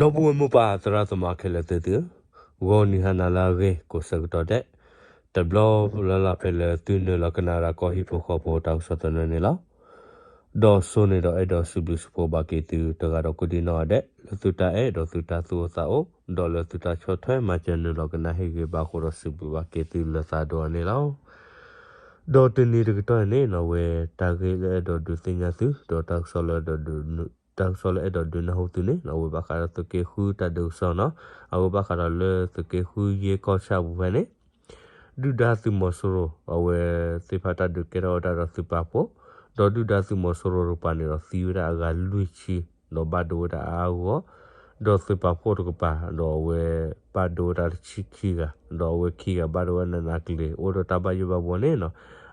ဒီပုၢ်ဝဲၢ်မိၢ်ပၢ်သရၣ်သမါခဲလၢာ်သ့ၣ်သုဧၢ, ဂီၤနံၤဟါနၤလၢအဂ့ၤ ကိးဆၢကတီၢ်ဒဲး, တဘျီလၢ်လၢ်ဖဲလၢသုနုာ်လီၤကနၣ်ဝဲဒၣ်ကီၢ်ဟံၣ်ဖိဃီဖိတၢ်ကစီၣ်သနၢၣ်န့ၣ်လီၤ. ဒီးစိန့ၣ်ဒီးအဲၣ်ဒိးစံးဘျုးစံးဖှိၣ်ဘၣ်က့ၤသုတဂၤဒီးကိးဒံနီၢ်ဂၤဒဲး လၢသုတၢ်အဲၣ်ဒီးသုတၢ်သူၣ်အိၣ်သးအိၣ် ဒီးလၢသုတၢ်ဆီၣ်ထွဲမၤစၢၤနုာ်လီၤကနၣ်ဟ့ၣ်ဂ့ၤဘၣ်အဃိဒီးစံးဘျုးဘၣ်က့ၤသုလၢသးဒိၣ်အါန့ၣ်လီၤ. ဒီးတနံၤတကတီၢ်န့ၣ် အဝဲတၢ်ဂ့ၢ်လၢအဲၣ်ဒိးဒုးသ့ၣ်ညါသု ဒီးတၢ်ကစီၣ်လၢအဲၣ်ဒိးဒုး တၢ်ကစီၣ်လၢအဲၣ်ဒိးဒုးနၢ်ဟူသုန့ၣ် အဝဲဘၣ်ဃးဒီးသုးက့ဃုတၢ်ဒုးကစီၣ်နီၤ, အဝဲဘၣ်ဃးဒီးလၢသုးက့ဃုယ့ကီၢ်ဆၣ်အပူၤဖဲန့ၣ် ဒုၣ်ဒါသုးမီၤစိရိၤ အဝဲသ့ၣ်တဖၣ်တၢ်ဒုးကဲထီၣ်ဝဲဒၣ်ဒီးသုးပာ်ဖှိၣ်, ဒီးဒုၣ်ဒါသုးမီၤစိရိၤတကပၤန့ၣ်ဒီးသံဝဲဒၣ်အဂၤလွံၢ်ဆံ ဒီးဘၣ်ဒိဝဲဒၣ်အါအါဂီၢ်ဂီၢ်, ဒီးသုးပာ်ဖှိၣ်တကပၤ ဒီးအဝဲဘၣ်ဒိဝဲဒၣ်တဆံခံဂၤ, ဒီးအဝဲခံဂၤဘၣ်ဒိဝဲနးနးကလဲာ် အိၣ်ဒီးတၢ်ဘၣ်ယိၣ်ဘၣ်ဘှီန့ၣ်နီၤ,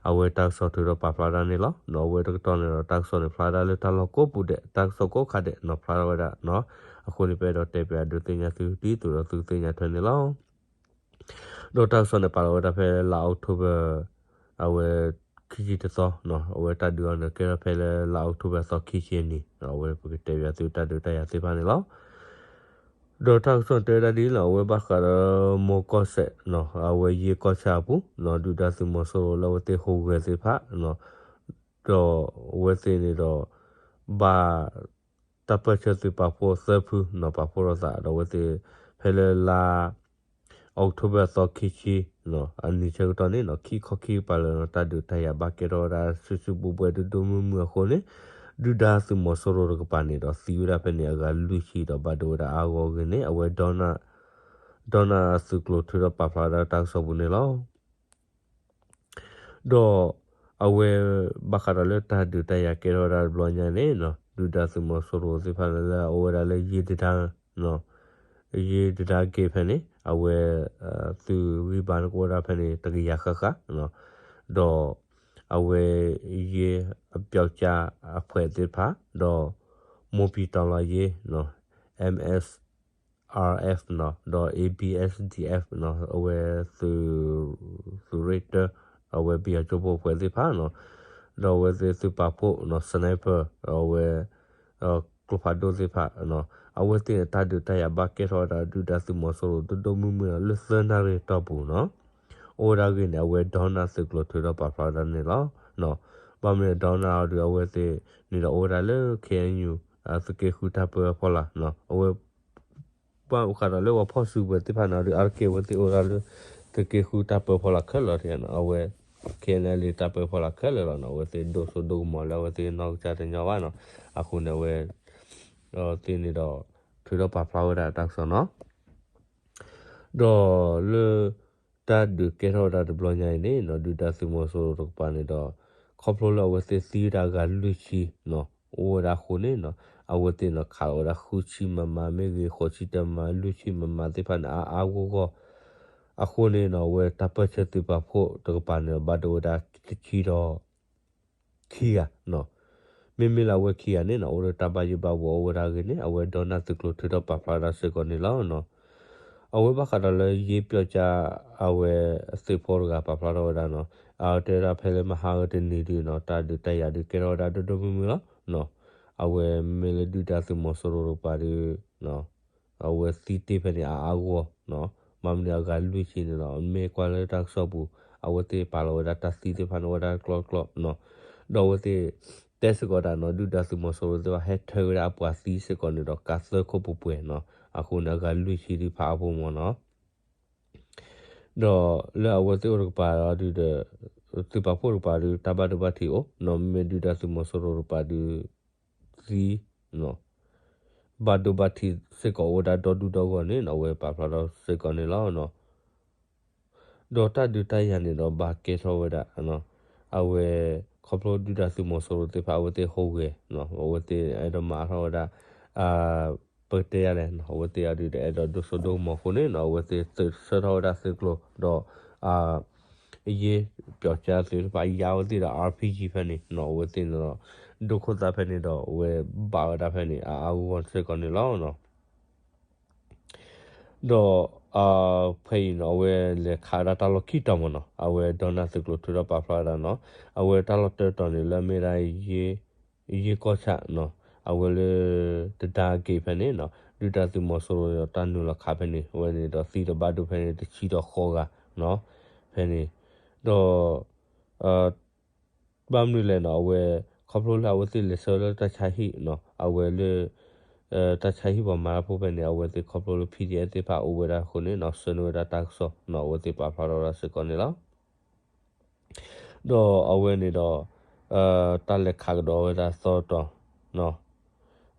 အဝဲတၢ်ကစီၣ်ထုးထီၣ်ပာ်ဖျါဒၣ်န့ၣ်လီၤ. ဒီးအဝဲတကတီၢ်န့ၣ်ဒီးတၢ်ကစီၣ်န့ၣ်ဖျါဒၣ်လၢတၢ်လီၢ်ကိးပူၤဒဲး တၢ်ကစီၣ်ကိးခါဒဲးနီၤ ဖျါထီၣ်ဝဲဒၣ်နီၤ, အဃိန့ၣ်ပအဲၣ်ဒိးတဲပၠးဒုးသ့ၣ်ညါသုဒ်သိးဒီးသုကသ့ၣ်ညါထွဲန့ၣ်လီၤ. ဒီးတၢ်ကစီၣ်န့ၣ်ပာ်လီၤဝဲဒၣ်ဖဲလါအီးကထိဘၢၣ် အဝဲ ခံဆံတသီနီၤ, အဝဲတၢ်ဒုးအီၤန့ၣ်ကဲထီၣ်ဖဲလၢလါအီးကထိဘၢၣ်အသီခံဆံအနံၤ, အဝဲပကတဲပၠးသုတၢ်ဒုးတၢ်ယၤသ့ၣ်တဖၣ်န့ၣ်လီၤ. ဒီးတၢ်ကစီၣ်တဲဝဲဒၣ်ဒ်လီၤ အဝဲဘၣ်ဃးဒီးမိၢ်ကီၢ်စဲၣ်နီၤ, အဝဲယ့ကီၢ်ဆၣ်အပူၤနီၤ, ဒုၣ်ဒါသုးမီၤစိရိၤလၢအဝဲသ့ၣ်ဟူးဂဲၤသ့ၣ်တဖၣ်နီၤ, ဒီးအဝဲသ့ၣ်န့ၣ်ဒီး ဘၣ် တၢ်ပၢၢ်ဆၢသုးပာ်ဖှိၣ်သၢဖုနီၤ ပာ်ဖှိၣ်ထီၣ်သး ဒီးအဝဲသ့ၣ် ဖဲလၢလါ October အသီခံဆံ အနံၤဆၢကတီၢ်န့ၣ်နီၤ ခံခီခံကပၤလၢာ်နီၤ တၢ်ဒုးတၢ်ယၤဘၣ်ကဲထီၣ်ဝဲဒၣ် စုစုဘူးဘူးဒိၣ်ဒိၣ်မုၢ်မုၢ်အဃိန့ၣ် ဒုၣ်ဒါသုးမီၤစိရိၤတကပၤန့ၣ်ဒီး သံဝဲဒၣ်ဖဲန့ၣ် အဂၤလွံၢ်ဆံဒီးဘၣ်ဒိဝဲဒၣ်အါဂီၢ်ဂ့ၤန့ၣ် အဝဲ Dawna သုးကျိၤထုးထီၣ်ပာ်ဖျါဝဲဒၣ်တၢ်ကစီၣ်ပူၤန့ၣ်လီၤ. ဒီးအဝဲ ဘၣ်ဃးဒီးလၢတၢ်ဒုးတၢ်ယၤကဲထီၣ်ဝဲဒၣ်တဘျီညါန့ၣ်နီၤ ဒုၣ်ဒါသုးမီၤစိရိၤသ့ၣ်တဖၣ်န့ၣ်လၢအအိၣ်ဝဲဒၣ်လၢယ့တဒါ ယ့တဒါက့ၤဖဲန့ၣ် အဝဲ သုးဂံၢ်ဘါန့ၣ်ကအိၣ်ဝဲဒၣ်ဖဲန့ၣ် တကယၤဃၣ်ဃၣ် ဒီး အဝဲ ယ့အပျီကၠၣ်အဖှဲးသ့ၣ်တဖၣ် ဒီး မိၢ်ပံၤတီၤလီၤယ့ MS RF နီၤ ဒီး A B S D F နီၤ အဝဲ သုးရ့ၣ်တၢ အဝဲပယီၤကၠိဖိအဖှဲးသ့ၣ်တဖၣ်နီၤ ဒီးအဝဲသ့ၣ်သုးပာ်ဖှိၣ်နီၤ sniper အဝဲ ကျိဖးဒိၣ်သ့ၣ်တဖၣ်နီၤ အဝဲသ့ၣ်န့ၣ် တၢ်ဒုးတၢ်ယၤဘၣ်ကဲထီၣ်ဝဲဒၣ်ဒုၣ်ဒါသုးမီၤစိရိၤဒိၣ်ဒိၣ်မုၢ်မုၢ်နီၤ လၢသၢနၣ်ရံၣ်တီၢ်ပူၤနီၤ အိၣ်ဝဲဒၣ်ဂ့ၢ်န့ၣ် အဝဲ Dawna သုးကျိၤထုးထီၣ်ပာ်ဖျါဝဲဒၣ်န့ၣ်လီၤ. ဘၣ်မနုၤ Dawna အီၤဒုး အဝဲသ့ၣ်န့ၣ်ဒီးအိၣ်ဝဲဒၣ်လၢ K N U သုးက့ဃုတၢ်ပၢအဖီလာ် အဝဲ ဘၣ်ဃးဒီးလၢပှၤဖီၣ်စုကဝဲၤသ့ၣ်တဖၣ်န့ၣ်ဒီး အါတက့ၢ်အဝဲသ့ၣ်အိၣ်ဝဲဒၣ်လၢ သုးက့ဃုတၢ်ပၢဖီလာ်ခဲလၢာ်နီၤ အဝဲ K N L A တၢ်ပၢဖီလာ်ခဲလၢာ်လီၤနီၤ အဝဲသ့ၣ်ဒိၣ်စိဒိၣ်ကမီၤလၢအဝဲသ့ၣ်နီၢ်ကစၢ်တညီဘၣ်နီၤ အဃိန့ၣ်အဝဲ သ့ၣ်န့ၣ်ဒီး ထုးထီၣ်ပာ်ဖျါဝဲဒၣ်တၢ်ကစီၣ်နီၤ ဒီးလၢ တၢ်ဒုးကဲထီၣ်ဝဲဒၣ်တဘျီညါအံၤန့ၣ်နီၤ ဒုၣ်ဒါသုးမီၤစိရိၤတကပၤန့ၣ်ဒီး ခီဖျိလၢအဝဲသ့ၣ်သံဝဲဒၣ်အဂၤလွံၢ်ဆံနီၤ အိၣ်ဝဲဒၣ်အဃိန့ၣ်နီၤ အဝဲသ့ၣ်နီၤ ခးလီၤဝဲဒၣ်ဃုဆံမမၤမ့ၢ်ဂ့ၤ ဃိးဆံတမၤ လွံၢ်ဆံမမၤသ့ၣ်တဖၣ်န့ၣ် အါအါဂီၢ်ဂီၢ် အဃိန့ၣ်နီၤ အဝဲတၢ်ပၢၢ်ဆၢသုးပာ်ဖှိၣ်တကပၤန့ၣ်ဒီး ဘၣ်ဒိဝဲဒၣ်တဆံဒီး ခံဂၤနီၤ မ့မ့ၢ်လၢအဝဲခံဂၤန့ၣ်နီၤ အိၣ်ဒီးတၢ်ဘၣ်ယိၣ်ဘၣ်ဘှီအိၣ်ဝဲဒၣ်အဂ့ၢ်န့ၣ် အဝဲ Dawna သုးကျိၤထုးထီၣ်ပာ်ဖျါဝဲဒၣ်စ့ၢ်ကီးန့ၣ်လီၤ. အဝဲဘၣ်ဃးဒီးလၢယ့ပျီကၠၣ် အဝဲသုးဖိတဂၤပာ်ဖျါထီၣ်ဝဲဒၣ်နီၤ အတဲဝဲဒၣ်ဖဲလၢမဟါဂ့ၤတနံၤဒုးနီၤ တၢ်ဒုးတၢ်ယၤဒုးကဲထီၣ်ဝဲဒၣ်ဒိၣ်ဒိၣ်မုၢ်မုၢ်လီၤ. အဝဲမ့ၢ်လၢဒုၣ်ဒါသုးမီၤစိရိၤတကပၤဒုး အဝဲသံတ့ၢ်ဖဲန့ၣ်အါအါဂီၢ်ဂီၢ်နီၤ ဘၣ်မနုၤအဂၤလွံၢ်ဆံန့ၣ်လီၤ မ့ၢ်ကွၢ်လၢတၢ်ကစီၣ်ပူၤ အဝဲသ့ၣ်ပာ်လီၤဝဲဒၣ်တၢ်သံသ့ၣ်တဖၣ်န့ၣ် အိၣ်ဝဲဒၣ်တကျီၢ်တကျီၢ်နီၤ ဒီးအဝဲသ့ၣ် တဲစ့ၢ်ကီးဒၣ်နီၤ ဒုၣ်ဒါသုးမီၤစိရိၤသ့ၣ်တဖၣ် ဟဲထၢဝဲဒၣ်အပှၤသံစ့ၢ်ကီးန့ၣ်ဒီး ကးသၢခိၣ်ပှဲၤပှဲၤနီၤ အဃိန့ၣ် အဂၤလွံၢ်ဆံဒုးဖးအါဖိမၢ်နီၤ ဒီးလၢအဝဲသ့ၣ်အိၣ်တကပၤဒီး သုးပာ်ဖှိၣ်တကပၤဒီး တၢ်ဘၣ်ဒိဘၣ်ထံးအိၣ်နီၤ မ့မ့ၢ်ဒုၣ်ဒါသုးမီၤစိရိၤတကပၤဒီး သံ ဘၣ်ဒိဘၣ်ထံးစ့ၢ်ကီးအိၣ်ဝဲဒၣ်ဒီဒူၣ်ဒီဂီၢ်န့ၣ်နီၤ အဝဲပာ်ဖျါထီၣ်စ့ၢ်ကီးန့ၣ်လီၤ. ဒီးတၢ်ဒုးတၢ်ယၤန့ၣ်ဒီးဘၣ်ကဲထီၣ်ဝဲဒၣ် အဝဲ ခီဖျိဒုၣ်ဒါသုးမီၤစိရိၤသ့ၣ်တဖၣ် အဝဲသ့ၣ်ဟူးဂဲၤ အဝဲသ့ၣ်အဲၣ်ဒိးမၤအါထီၣ်ဝဲဒၣ် ပကတဲယၤလဲၣ် အဝဲသ့ၣ်အဒုးဒီးအဲၣ်ဒိးဒိၣ်စိဒိၣ်ကမီၤအဃိန့ၣ်နီၤ အဝဲသ့ၣ်သုးဆၢထီၣ်ဝဲဒၣ်သုးကျိၤဒီး ယ့ပျီကၠၣ်သုးတဖၣ် ယါဝဲသ့ၣ်ဒီး RPG ဖဲန့ၣ်နီၤ အဝဲသ့ၣ်န့ၣ်ဒီး ဒိခိၣ်သၣ်ဖဲန့ၣ်ဒီး အဝဲဘၣ်ဝဲဒၣ်ဖဲန့ၣ် အါအါဂီၢ်ဂီၢ်စ့ၢ်ကီးန့ၣ်လီၤ. ဒီး ဖဲအံၤနီၤ အဝဲလဲၤခးဝဲဒၣ်တၢ်လီၢ်ခံတီၤမၢ်နီၤ အဝဲ Dawna သုးကျိၤထုးထီၣ်ပာ်ဖျါဝဲဒၣ်နီၤ အဝဲတၢ်လီၢ်တၢတီၤန့ၣ် လၢအမ့ၢ်ဒၣ် ယ့ကီၢ်ဆၣ်နီၤ အဝဲလၢ တဒါက့ၤဖဲန့ၣ်နီၤ ဒုၣ်ဒါသုးမီၤစိရိၤန့ၣ်ဒီးတၢ်နုာ်လီၤခးဖဲန့ၣ် အဝဲန့ၣ်ဒီးသံဒီးဘၣ်ဒိဖဲန့ၣ်တဆံဒီးဃိးဂၤနီၤ ဖဲန့ၣ် ဒီး ဘၣ်မနုၤလဲၣ်နီၤ အဝဲ ခီဖျိလၢအဝဲသ့ၣ်လဲၤဆှၢလၢတၢ်ဆါဟံၣ်နီၤ အဝဲလၢ တၢ်ဆါဟံၣ်ပှၤမၤတၢ်ဖိဖဲန့ၣ် အဝဲသ့ၣ်ခီဖျိလၢ PDF သ့ၣ်တဖၣ်အိၣ်ဝဲဒၣ်အဃိန့ၣ်နီၤ ဆှၢန့ၢ်ဝဲဒၣ်တၢ်ကစီၣ်နီၤ အဝဲသ့ၣ်ပာ်ဖျါထီၣ်ဝဲဒၣ်စ့ၢ်ကီးန့ၣ်လီၤ. ဒီးအဝဲန့ၣ်ဒီး တၢ်လဲၤခးကဒီးဝဲဒၣ်သီတီၤနီၤ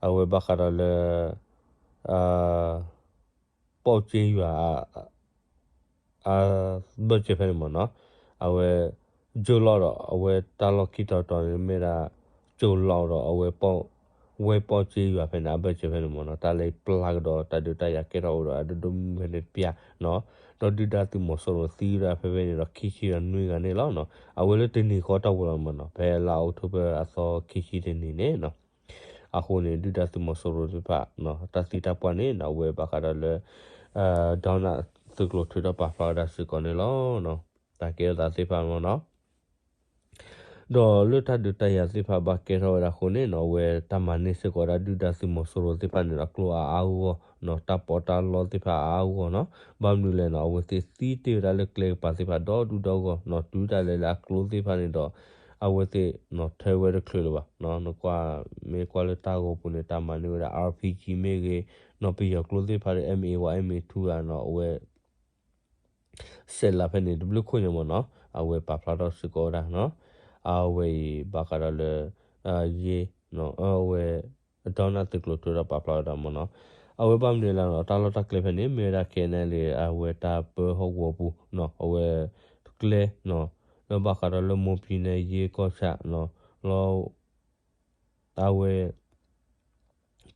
အဝဲဘၣ်ဃးဒီးလၢ ပီၣ်ကၠ့ယွၤ အဘၢၣ်စၢၤဖဲန့ၣ်မ့ၢ်နီၤ အဝဲ ကၠိလီၤဒီး အဝဲတၢ်လီၢ်ခံတီၤတီၤန့ၣ်မ့ၢ်ဒၣ် ကၠိလီၤဒီး အဝဲ ဝဲပီၣ်ကၠ့ယွၤဖဲန့ၣ် အဘၢၣ်စၢၤဖဲန့ၣ်မ့ၢ်နီၤ တၢ်လၢပျၢ်ကဒီးတၢ်ဒုးတၢ်ယၤကဲထီၣ်အိၣ်ဒီးအဒိၣ်ဒိၣ်မုၢ်မုၢ်ဖဲန့ၣ်တပျၢ်နီၤ ဒီးဒုၣ်ဒါသုးမီၤစိရိၤသံဝဲဒၣ်ဖဲဖဲန့ၣ်ဒီးခံဆံဒီးနွံဂၤန့ၣ်လီၤနီၤ အဝဲလၢတနံၤဃီတၢ်ဝဲလီၤမ့ၢ်နီၤ ဖဲလါအီးကထိဘၢၣ်အသီခံဆံတနံၤန့ၣ်နီၤ အဃိန့ၣ် ဒုၣ်ဒါသုးမီၤစိရိၤသ့ၣ်တဖၣ် တၢ်သံတၢ်ပှၢ်န့ၣ်နီၤ အဝဲဘၣ်ဃးဒီးလၢ ဒီနသုးကျိၤထုးထီၣ်ပာ်ဖျါဝဲဒၣ်စ့ၢ်ကီးန့ၣ်လီၤ. တၢ်ကဲထီၣ်သးသ့ၣ်တဖၣ်မ့ၢ်နီၤ ဒီးလၢတၢ်ဒုးတၢ်ယၤသ့ၣ်တဖၣ်ဘၣ်ကဲထီၣ်ဝဲဒၣ်အဃိန့ၣ်နီၤ အဝဲတၢ်မၤန့ၢ်စ့ၢ်ကီးဝဲဒၣ်ဒုၣ်ဒါသုးမီၤစိရိၤသ့ၣ်တဖၣ်န့ၣ်ဒီးကျိအါအါဂီၢ်ဂီၢ်နီၤ တၢ်ပီးတၢ်လီသ့ၣ်တဖၣ်အါအါဂီၢ်ဂီၢ်နီၤ ဘၣ်မနုၤလဲၣ်နီၤ အဝဲသ့ၣ်သံတ့ၢ်ဝဲဒၣ်လၢကျဲကပၤသ့ၣ်တဖၣ်ဒီဒူၣ်ဒီဂီၢ်နီၤ တုၤဒၣ်လဲာ်လၢအကျိသ့ၣ်တဖၣ်န့ၣ်ဒီး အဝဲသ့ၣ်နီၤ ထၢဝဲတချုးလၢၤဘၣ်နီၤ နကွၢ် မ့ၢ်ကွၢ်လၢတၢ်ဂီၤပူၤန့ၣ် တၢ်မၤန့ၢ်ဝဲဒၣ် RPG မ့ၢ်ဂ့ၤနီၤ ပယီၤကျိသ့ၣ်တဖၣ်ဒီး MA one MA two ဧါနီၤ အဝဲ စဲးလးဖဲန့ၣ် တဘျုးခိၣ်ညါမ့ၢ်နီၤ အဝဲပာ်ဖျါထီၣ်စ့ၢ်ကီးဝဲဒၣ်နီၤ အဝဲအံၤဘၣ်ဃးဒီးလၢ ယ့ အဝဲ ဒီနသုးကျိၤထုးထီၣ်ပာ်ဖျါဝဲဒၣ်မ့ၢ်နီၤ အဝဲဘၣ်မနုၤလဲၣ်နီၤ တၢ်လီၢ်တၢ်ကျဲဖဲန့ၣ် မ့ၢ်ဝဲဒၣ် KNLA အဝဲတၢ်ပၢဟီၣ်ကဝီၤပူၤနီၤ အဝဲ ကျဲနီၤ လၢဘၣ်ဃးဒီးလၢမိၢ်ပံၤနဲၣ်ယ့ကီၢ်ဆၣ်နီၤ လီၤ အဝဲ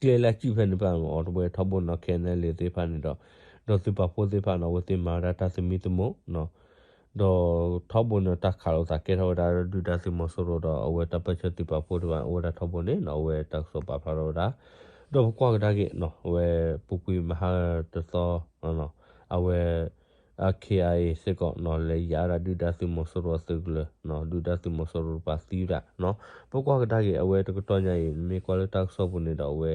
ကျဲလၢအစုၣ်ဖဲန့ၣ်တဖၣ် အဝဲထီဘိန့ၣ် KNLA သ့ၣ်တဖၣ်န့ၣ်ဒီး ဒီးသုးပာ်ဖှိၣ်သ့ၣ်တဖၣ်န့ၣ် အဝဲသ့ၣ်မၤဝဲဒၣ်တၢ်သမံသမိးနီၤ ဒီးထီဘိန့ၣ် တၢ်ခးလိာ်သးကဲထီၣ်ဝဲဒၣ်ဒုၣ်ဒါသုးမီၤစိရိၤဒီး အဝဲတၢ်ပၢဆှၢသုးပာ်ဖှိၣ်တဖၣ်န့ၣ် အိၣ်ဝဲဒၣ်ထီဘိန့ၣ်နီၤ အဝဲတၢ်ကစီၣ်ပာ်ဖျါထီၣ်ဝဲဒၣ် ဒီးပကွၢ်ကဒါက့ၤနီၤ အဝဲပူၤကွံာ်မဟါတသီ အဝဲ KIA စ့ၢ်ကီးနီၤ လဲၤယါဝဲဒၣ်ဒုၣ်ဒါသုးမီၤစိရိၤအသုးကလၢၤနီၤ ဒုၣ်ဒါသုးမီၤစိရိၤတပၤသံဝဲဒၣ်နီၤ ပကွၢ်ကဒါက့ၤ အဝဲတကတီၢ်ညါအံၤ မ့ၢ်ကွၢ်လၢတၢ်ကစီၣ်ပူၤန့ၣ်ဒီး အဝဲ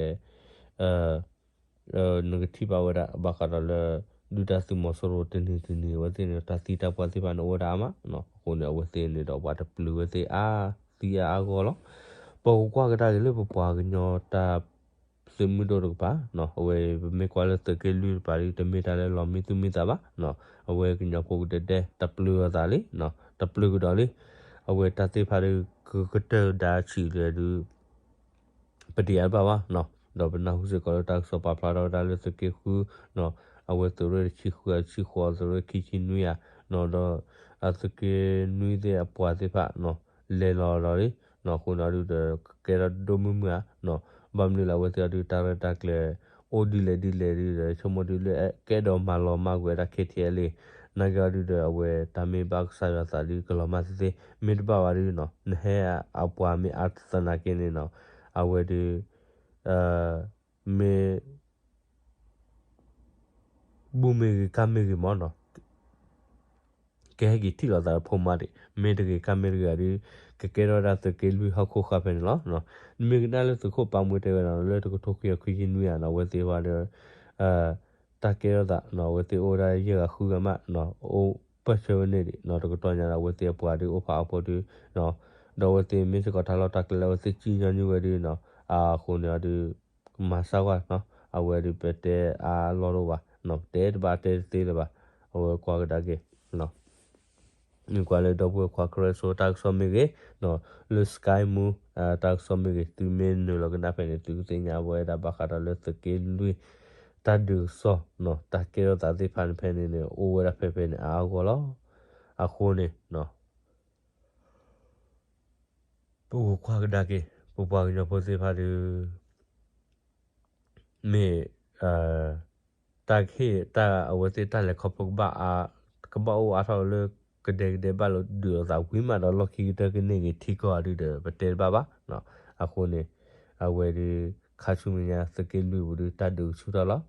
နကထံၣ်ဘၣ်ဝဲဒၣ် ဘၣ်ဃးဒီးလၢ ဒုၣ်ဒါသုးမီၤစိရိၤတနံၤတနံၤ အဝဲသ့ၣ်န့ၣ် တၢ်သံတၢ်ပှၢ်သ့ၣ်တဖၣ်န့ၣ် အိၣ်ဝဲဒၣ်အါမးနီၤ အဃိန့ၣ် အဝဲသ့ၣ်န့ၣ်ဒီး ပှၤတပျုာ်ဝဲသ့ၣ်အါ သံအါအါဂီၢ်လီၤ ပကကွၢ်ကဒါက့ၤလၢပပှၤကညီတၢ် သုးမုၢ်ဒိၣ်တကပၤနီၤ အဝဲပမ့ၢ်ကွၢ်လၢသုးက့လွံၢ်တကပၤဒီး တမ့ၢ်တၢ်လၢလီၤမံသူၣ်မံသးဘၣ်နီၤ အဝဲကညီဖိကဒဲဒဲ တပျုာ်အသးလံနီၤ တပျုာ်ကဒီးလံ အဝဲတၢ်သ့ၣ်တဖၣ်ဒီး ကကတၢၢ်ဒါဆံးလၢဒုး ပတယါတဘၣ်ဘၣ်နီၤ ဒီးပနၢ်ဟူစ့ၢ်ကီးလၢတၢ်ကစီၣ်ပာ်ဖျါထီၣ်ဝဲဒၣ်လၢသုးက့ဃုနီၤ အဝဲသုးရ့ၣ်တဆံဃု တဆံဃိး သုးရ့ၣ်ခံဆံနွံဧါနီၤ ဒီး အသုးက့နွံသ့ၣ်အပှၤသ့ၣ်တဖၣ်နီၤ လဲၤလီၤဒီးလံ အဃိန့ၣ်အဒုးဒီး ကကဲထီၣ်ဒိၣ်မုၢ်မုၢ်ဧါနီၤ ဘၣ်မနုၤလဲၣ် အဝဲသ့ၣ်အဒုးတၢ်ရဲၣ်တၢ်ကျဲၤ အိၣ်ဒ်လဲၣ်ဒ်လဲၣ်ဒုးဒီး ဆိကမိၣ်ဒုးလၢကဲဒီးမၤလီၤမၢ်ကွံာ်ဝဲဒၣ် KTLA နာ်က့အီၤဒုးဒီး အဝဲတၢ်မ့ၢ်ဘၣ်ကစၢ်ယွၤသးဒုးကလီၤမၢ်သ့သ့ မ့ၢ်တဘၣ်ဘၣ်ဒုးနီၤ နဟဲအပှၤမ့ၢ်အါသနာ်က့န့ၣ်နီၤ အဝဲဒုး မ့ၢ် ဘူၣ်မ့ၢ်ဂ့ၤကၢ်မ့ၢ်ဂ့ၤမ့ၢ်နီၤ ကဟဲက့ၤထံၣ်လိာ်သးဖိမါဒံး မ့ၢ်တဂ့ၤကၢ်မ့ၢ်တဂ့ၤအဒုး ကကဲထီၣ်ဝဲဒၣ်သုးက့လွံၢ်ဟီၣ်ခိၣ်ဃၢ်ဖဲန့ၣ်လီၤ. နမ့ၢ်ကနၣ်လၢသုးခိၣ်ပၢ်မူတဲဝဲနီၤ လၢတကထိခွံကယၤခွံဆံနွံဧါနီၤ အဝဲသ့ၣ်ဝဲဒီး တၢ်ကဲထီၣ်သးနီၤ အဝဲသ့ၣ်အိၣ်ဝဲဒၣ်ယဲၢ်ဂၤဃုဂၤမးနီၤ အိၣ်ပၢၢ်ဆၢဝဲန့ၣ်ဒံးနီၤ တကတီၢ်ညါဒီး အဝဲသ့ၣ်အပှၤဒုးအိၣ်ဖးအီဖိဒုး ဒီးအဝဲသ့ၣ်မ့ၢ်စ့ၢ်ကီးတၢ်လီၢ်တၢ်ကျဲလၢအဝဲသ့ၣ်စံၣ်ညီနုၢ်ဝဲဒုးနီၤ အဃိန့ၣ်အဒုး မၤစၢၤဝဲနီၤ အဝဲဒုးပတဲအါလီၢ်တအိၣ်ဘၣ်နီၤ ပတဲတဘၣ်တဲတသ့လၢၤဘၣ် အဝဲကွၢ်ကဒါက့ၤ မ့ၢ်ကွၢ်လၢဒီပုၢ်ဝဲၢ်ခွါ Crystal တၢ်ကစီၣ်မ့ၢ်ဂ့ၤနီၤ လၢ Sky Moo တၢ်ကစီၣ်မ့ၢ်ဂ့ၤ သုမ့ၢ်နုာ်လီၤကနၣ်ဖဲန့ၣ် သုကသ့ၣ်ညါဝဲဒၣ်ဘၣ်ဃးဒီးလၢသုးက့လွံၢ် တၢ်ဒုးကစီၣ်နီၤ တၢ်ကဲထီၣ်သးသ့ၣ်တဖၣ်န့ၣ်ဖဲန့ၣ်န့ၣ် အိၣ်ဝဲဒၣ်ဖဲဖဲန့ၣ်အါအါဂီၢ်လီၤ. အဃိန့ၣ် ပကကွၢ်ကဒါက့ၤ ပပှၤကညီဖိသ့ၣ်တဖၣ်ဒီး မ့ၢ် တၢ်ကဟ့ၣ်တၢ်အဝဲသ့ၣ်တၢ်လဲၤခီဖျိကဘၣ်အါ ကဘၣ်အိၣ်အါထီၣ်လၢကဒဲကဒဲဘၣ်လီၤဒုးလိာ်သးဝံၤမးဒီးလီၢ်ခံကတၢၢ်ကန့ၢ်ဂ့ၤထံကီၢ်အဒုးဒီး ပတဲတဘၣ်ဘၣ်နီၤ. အဃိန့ၣ် အဝဲဒုး ခါဆူမဲာ်ညါသုးက့လွံၢ်ပူၤဒုးတၢ်ဒုးကဆူၣ်ထီၣ်လီၤ.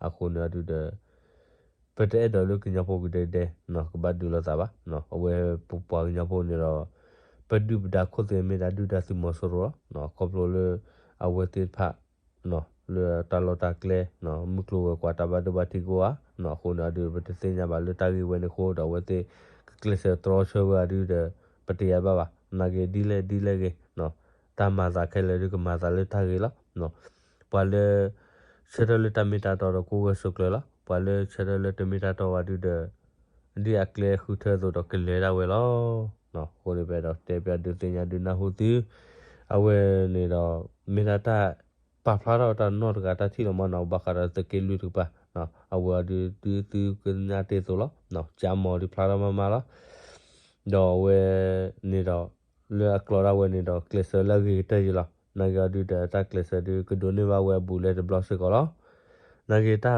အဃိန့ၣ်အဒုးဒီး ပတအဲၣ်ဒိးလၢကညီဖိကဒဲကဒဲနီၤ ကဘၣ်ဒုးလိာ်သးဘၣ်နီၤ. အဝဲပပှၤကညီဖိန့ၣ်ဒီး ပဒုၣ်ပဒါခိၣ်သ့ၣ်မ့ၢ်ဒၣ်ဒုၣ်ဒါသုးမီၤစိရိၤလီၤ. ခီဖျိလၢ အဝဲသ့ၣ်တဖၣ်နီၤ လၢတၢ်လီၢ်တၢ်ကျဲ မုၢ်ကျိၤဝဲၤကွာ်တၢ်ဘၣ်ဒိဘၣ်ထံးကအိၣ်ဧါ, အဃိန့ၣ်အဒုး ပတသ့ၣ်ညါဘၣ်လၢတၢ်ဂ့ၢ်ဝဲန့ၣ်အဃိဒီး အဝဲသ့ၣ်ကကျဲးစၢးတြီဆၢဝဲအဒုဒီး ပတယၤဘၣ်ဘၣ်, နာ်က့ဒ်လဲၣ်ဒ်လဲၣ်ဂ့ၤ တၢ်မၤသးခဲလၢာ်ဒုးကမၤသးလၢတၢ်ဂ့ၤလီၤ. ပှၤလၢ ဆၢထၢၣ်လၢတၢ်မ့ၢ်တၢ်တီဒီးကိးဂၤဆိးကျၢၤလီၤ. ပှၤလၢဆၢထၢၣ်လၢတမ့ၢ်တၢ်တီဘၣ်ဒုဒီး ဒ်အကျဲဃုထၢအသိးဒီးကလဲၤဒၣ်ဝဲလီၤ. အဃိန့ၣ် ပအဲၣ်ဒိးတဲပၠးဒုးသ့ၣ်ညါဒုးနၢ်ဟူသု, အဝဲန့ၣ်ဒီး မ့ၢ်ဒၣ်တၢ်ပာ်ဖျါထီၣ်တၢ်နီတဂၤတၢ်ထံၣ်လီၤမးနီၤ, ဘၣ်ဃးဒီးသုးက့လွံၢ်တကပၤ, အဝဲအဒုးဒုးသုကနၣ်တ့ၢ်အသိးလီၤ. ကၠါမီၤဒုးဖျါထီၣ်မးမးလီၤ. ဒီးအဝဲန့ၣ်ဒီး လၢအကျိၤဒၣ်ဝဲန့ၣ်ဒီး ကျဲးစၢးလၢအဂ့ၤကတၢၢ်ယံၤလီၤ. နာ်က့အီၤဒုးဒီး တၢ်ကျဲးစၢးဒုးကဒိးန့ၢ်ဘၣ်ဝဲအဘူးအလဲတဘျီစ့ၢ်ကီးလီၤ. နာ်က့ တၢ်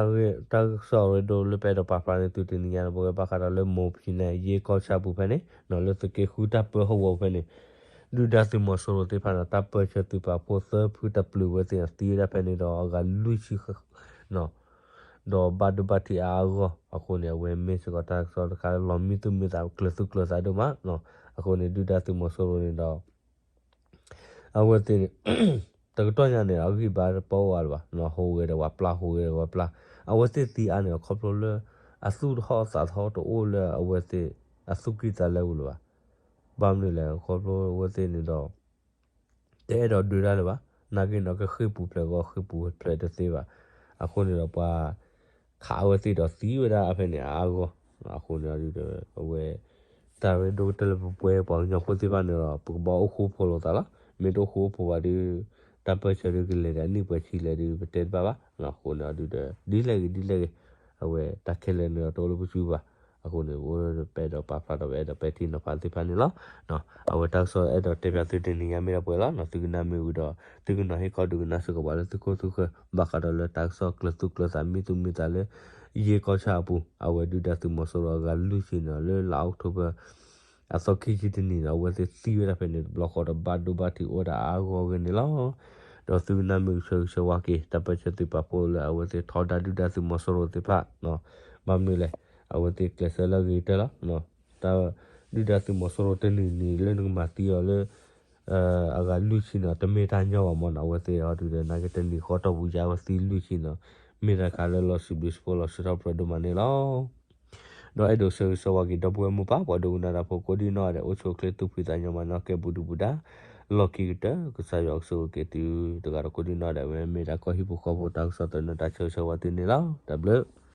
ကစီၣ်အရ့ဒိၣ်လၢပအဲၣ်ဒိးပာ်ဖျါန့ၢ်သုတနံၤညါန့ၣ် ပဝဲဘၣ်ဃးဒီးလၢမိၢ်ဖံန့ၣ် ယ့ၢ်ကီၢ်ဆၣ်အပူၤဖဲန့ၣ် လၢသုးက့ဃုတၢ်ပၢဟီၣ်ကဝီၤဖဲန့ၣ် ဒုၣ်ဒါသုးမီၤစိရိၤသ့ၣ်တဖၣ်န့ၣ် တၢ်ပၢဆှၢသုးပာ်ဖှိၣ်သၢဖုတပျုာ်ဝဲသ့ၣ်န့ၣ် သံဝဲဒၣ်ဖဲန့ၣ်ဒီး အဂၤလွံၢ်ဆံ ဒီးဘၣ်ဒိဘၣ်ထံးအါအါဂီၢ်ဂီၢ်, အဃိန့ၣ် အဝဲမ့ၢ်စ့ၢ်ကီးတၢ်ကစီၣ်တခါလၢလီၤမံသူၣ်မံသးကျၢၤသူၣ်ကျၢၤသးဒိၣ်မး, အဃိန့ၣ် ဒုၣ်ဒါသုးမီၤစိရိၤန့ၣ်ဒီး အဝဲသ့ၣ်န့ၣ် တကတီၢ်ညါန့ၣ် အဂံၢ်ဘါတပၢၢ်ဝဲလၢၤဘၣ်, ဟူးဂဲၤဒီးပှၤပျၢ် ဟူးဂဲၤဒီးပှၤပျၢ်, အဝဲသ့ၣ်သံအါန့ၣ် ခီဖျိလၢ အသူၣ်တဟီၣ်အသးတဟီၣ်တအိၣ်လၢအဝဲသ့ၣ် အသူၣ်ကံၢ်သးလဲပူၤလၢၤဘၣ်. ဘၣ်မနုၤလဲၣ် ခီဖျိအဝဲသ့ၣ်န့ၣ်ဒီး တအဲၣ်ဒိးဒုးတၢ်လၢၤဘၣ်, နာ်က့န့ၣ် ကဃ့ၢ်ပူၤဖျဲးဂီၤဃ့ၢ်ပူၤဖျဲးတသ့ဘၣ်. အဃိန့ၣ်ဒီးပှၤ ခးအဝဲသ့ၣ်ဒီးသံဝဲဒၣ်ဖဲန့ၣ်အါအါဂီၢ်ဂီၢ်, အဃိန့ၣ်ဒီး အဝဲ တၢ်ရ့ဒိၣ်ကတၢၢ်လၢပပှဲၤပှၤကညီဖိသ့ၣ်တဖၣ်န့ၣ်ဒီး ပကဘၣ်အိၣ်ဃူအိၣ်ဖိးလိာ်သးလီၤ. မ့ၢ်တအိၣ်ဃူအိၣ်ဖိးဘၣ်ဒီး တၢ်ပၢဆှၢဒုးကလဲၤဒီးအနံၣ်ပှဲၤဆံလဲၣ်ဒုး ပတဲတဘၣ်ဘၣ်. အဃိန့ၣ်ဒီး ဒ်လဲၣ်ဂ့ၤဒ်လဲၣ်ဂ့ၤ အဝဲတၢ်ခဲလၢာ်န့ၣ်ဒီးတအိၣ်လၢပစုဘၣ်. အဃိန့ၣ် ပအိၣ်ပအဲၣ်ဒိးပာ်ဖျါထီၣ် ပအဲၣ်ဒိးပဲာ်ထံနီၤဖးသ့ၣ်တဖၣ်န့ၣ်လီၤ. အဝဲတၢ်ကစီၣ်အဲၣ်ဒိးတဲပၠးသုတနံၤညါမ့ၢ်ဒၣ်ပှဲၤလီၤ. သုကနၣ်မ့ၢ်ဝံၤဒီး သုကနီၤဟ့ၣ်ခီဒုးကနၣ်စ့ၢ်ကီးပှၤလၢသုခိၣ်သုဃၢၤ ဘၣ်ဃးဒီးလၢတၢ်ကစီၣ်ကျၢၤသူၣ်ကျၢၤသးမံသူၣ်မံသးလၢ ယ့ၢ်ကီၢ်ဆၣ်အပူၤ အဝဲဒုၣ်ဒါသုးမီၤစိရိၤအဂၤလွံၢ်ဆံန့ၣ် လၢလါအီးကထိဘၢၣ် အသီခံဆံတနံၤန့ၣ် အဝဲသ့ၣ်သံဝဲဒၣ်ဖဲန့ၣ်တဘျီဃီဒီး ဘၣ်ဒိဘၣ်ထံးအိၣ်ဝဲဒၣ်အါအါဂီၢ်ဂီၢ်န့ၣ်လီၤ. ဒီးသုကနၣ်မ့ၢ်ဂ့ၤဆၢဂ့ၤဆၢဝါက့ၤ တၢ်ပၢဆှၢသုးပာ်ဖှိၣ်လၢအဝဲသ့ၣ်ထီဒါဒုၣ်ဒါသုးမီၤစိရိၤသ့ၣ်တဖၣ်, ဘၣ်မနုၤလဲၣ်, အဝဲသ့ၣ်ကျဲးစၢးလၢအဂ့ၤကတၢၢ်လီၤ. တၢ်ဒုၣ်ဒါသုးမီၤစိရိၤတနံၤနံၤလၢနကမၤသံအီၤလၢ အဂၤလွံၢ်ဆံန့ၣ် တမ့ၢ်တၢ်ညီဘၣ်မးနီၤ, အဝဲသ့ၣ်အီၤဒုးဒီး နာ်က့တနံၤဃီတီၢ်ပူၤယါဝဲသံလွံၢ်ဆံန့ၣ် မ့ၢ်တၢ်တခါလၢလီၤစံးဘျုးစံးဖှိၣ်လီၤစံးထီၣ်ပတြၢၤဒိၣ်မးန့ၣ်လီၤ. ဒီးအဲၣ်ဒိးဆၢဂ့ၤဆၢဝါက့ၤ ဒီပုၢ်ဝဲၢ်မိၢ်ပၢ် ပှၤဒိကနၣ်တၢ်ဖိကိးဒံနီၢ်ဂၤဒဲး အိၣ်ဆူၣ်အိၣ်ချ့သူၣ်ဖှံသးညီမးနီၤ ကဲဘူးဒုဘူးဒါ လီၢ်ခံကတၢၢ် ကစၢ်ယွၤကဆိၣ်ဂ့ၤက့ၤသုတဂၤဒီးကိးဒံနီၢ်ဂၤဒဲး အဝဲမ့ၢ်ဒၣ်ကီၢ်ဟံၣ်ဖိဃီဖိတၢ်ကစီၣ်သန့တၢ်ဆၢဂ့ၤဆၢဝါသုန့ၣ်လီၤ. တၢ်ဘျုး